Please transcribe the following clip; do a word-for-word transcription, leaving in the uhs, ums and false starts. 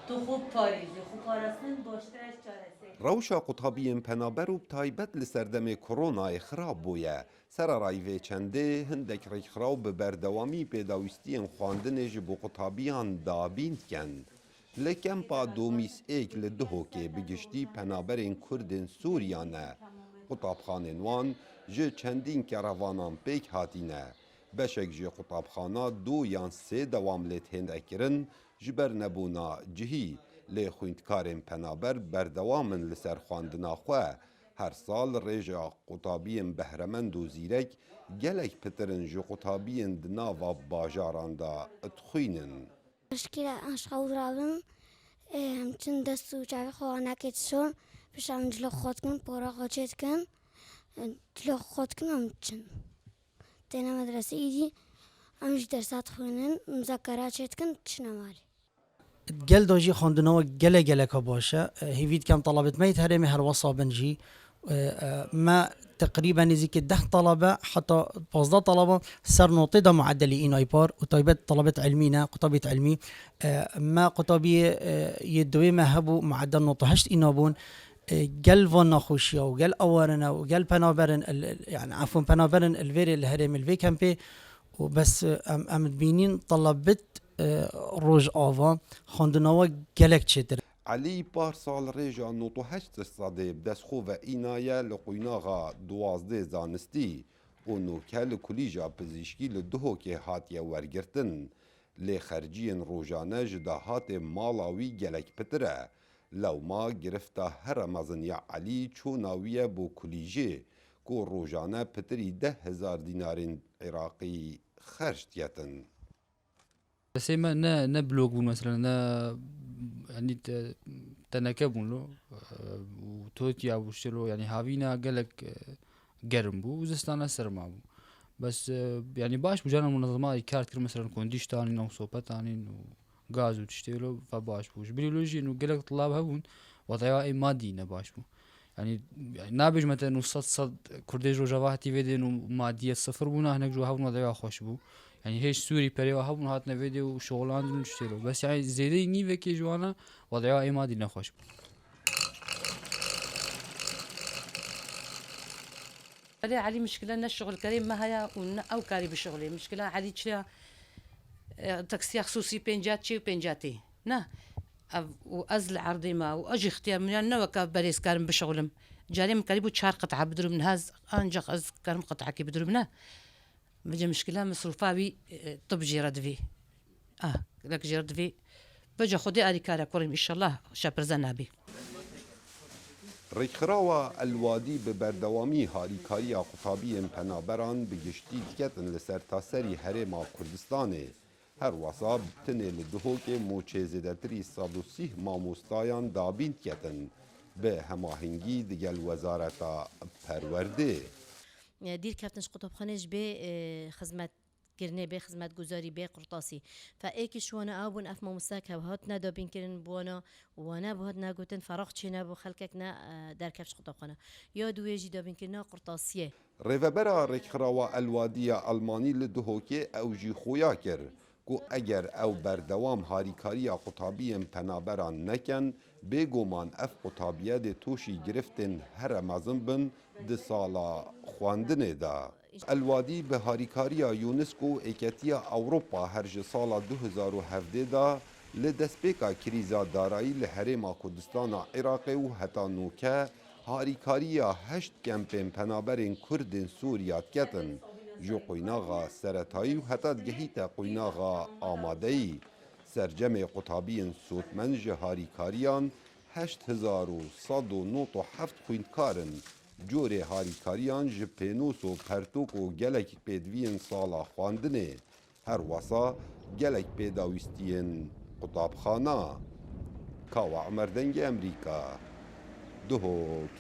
Tu xwe parêzî, xwe parastin baştir e ji çareserî. Rewşa qutabiyên penaber û bi taybet li serdemê koronayê xirab bûye. Sererayî vê çendê hindek rêkxiraw bi berdewamî pêdawîstiyên xwendinê ji bo qutabiyan dabîn dikin. Li kempa Domîs êk li Duhokê bi giştî penaberên Kurdên Sûriya ne. Qutabxanên wan ji çendîn kerevanan pêk hatîne. Beşek ji qutabxana du yan sê dewam lê têne kirin, ji ber nebûna cihî, lê xwîndkarên penaber berdewam in li ser xwendina xwe. Her sal rêja qutabiyên behremend û zîrek gelek pitir in ji qutabiyên di nava bajaran de dixwînin. Piştgî re em ji xew diravin, em çin dest û çavê xwe anakê dişon, pişt em cilok xwe dikin, pora xwe çê dikin, cilok xwe dikin em çin. Têne medresê îdî em jî dersa dixwînin, muzakera çê dikin, diçine malê. Gel de jî xwendina we gelek geleka baş e. Hêvî dikem talabêt me yê herêmê her wesa bin jî. Me teqrîben nêzîkî deh talabe heta pazdeh talabe ser notê de muedelî îna yê par û taybet talabêt ilmî ne, qutabît ilmî. Me qutabiyê yê duwê me hebû muedel nota heşt îna bûn. Gel van naxweşiya û gel awarine û gel penaberin, yani efûn penaberin li vêrê li herêmê li vê kempê û bes em, em dibînîn talabit Rojava xwendina we gelek çêtir. Elî parsal rêja nod û heşt sedê bi dest xwe ve înaye li qûynaxa duwazdeh zanistî û nûke li Kulîja Pizîşkî li Duhokê hatiye wergirtin. Lê xerciyên rojane ji dahatê mala wî gelek pitir e. Lewma girifta here mezin ya Elî çûna wî ye bo kulîjê ku rojane pitirî deh hezar dînarên Iraqî xerc diketin. Desê me ne ne blok bûn mesela ne yanî te, teneke bûn lo û totiya bû şilo yanî havîna gelek germ bû û zistana serma bû. Bes yanî baş bû, cana munezema kar dikir mesela kondîş tanîn û sohbet anîn û gaz û tiştê lo ve baş bû. Ji bilî lo jî gelek tilab hebûn, wadaya ê madî ne baş bû. Yanî nabêjime te nû sed sed Kurdê ji rojava hatî vê dê nû madiyet sifir bûna, hinek ji hebûna dewa xweş bû. Yanî hêj Sûrî perê wa hebûn hatine vê dê û şixulandin û tiştê lo. Bes yanî zêdeyî nîvekê ji wana wa dewa ê madî nexweş bû. Belê Elî mişkile ne şixulkerê me heye û ne ew karî bişixulê. Mişkila Elî çiya e, taksiya xisûsî pênca çê û pênca tê. Na. Ev û ez li erdê me û ez jî ixtiyar min ya ne weke berêz karim bişixulim. Carê min karîbû çar qit'a bidirim niha ez ancaq ez karim qit'ekî bidirim ne. Vêce mişkila misrûfa wî e, tib jê re divê. Ah, gelek jê re divê. Vêce Xwedê alîkar e kurê min, înşellah şepirze nabê. Rêkxirawa El Wadî bi berdewamî harîkariya qutabiyên penaberan bi giştî diketin li sertaserî Herêma Kurdistanê. Her wesa bi tinê li Duhokê moçê zêdetirî sed û sîh mamostayan dabîn diketin, bi hemahengî digel Wezareta Perwerdê. Dîr keftin ji qutabxanê ji bê xizmetkirinê, bê xizmetguzarî, bê qurtasî. Fe êkî ji wana ew bûn, ev mamoste ke hat nedabîn kirin bi wana, wana bi hat negotin, ferax çênebû, xelkek ne derkeft ji qutabxane. Ya dûyê jî dabînkirina qurtasiyê. Rêvebera Rêkxirawa El Wadî ya Elmanî li Duhokê ew jî xuya kir ku eger ew berdewam harîkariya qutabiyên penaberan nekin, bêguman ev qutabiye dê tûşî giriftên here mezin bin di sala xwendinê de. El Wadî bi harîkariya UNESCO û Êketiya Ewropa her ji sala du hezar û hevdeh de li destpêka krîza darayî li Herêma Kurdistana Iraqê û heta nûke harîkariya heşt kempên penaberên Kurdên Sûriya diketin, ji qûynaxa seretayî û heta digehîte qûynaxa amadeyî. Sercemê qutabiyên sotmend ji harîkariyan heşt hezar û sed û nod û heft xwîndkar in. Corê harîkariyan ji pênûs û pertûk û gelek pêdiviyên sala xwendinê. Her wesa gelek pêdawîstiyên qutabxana. Kawa Emer Dengê Emerîka, Duhok.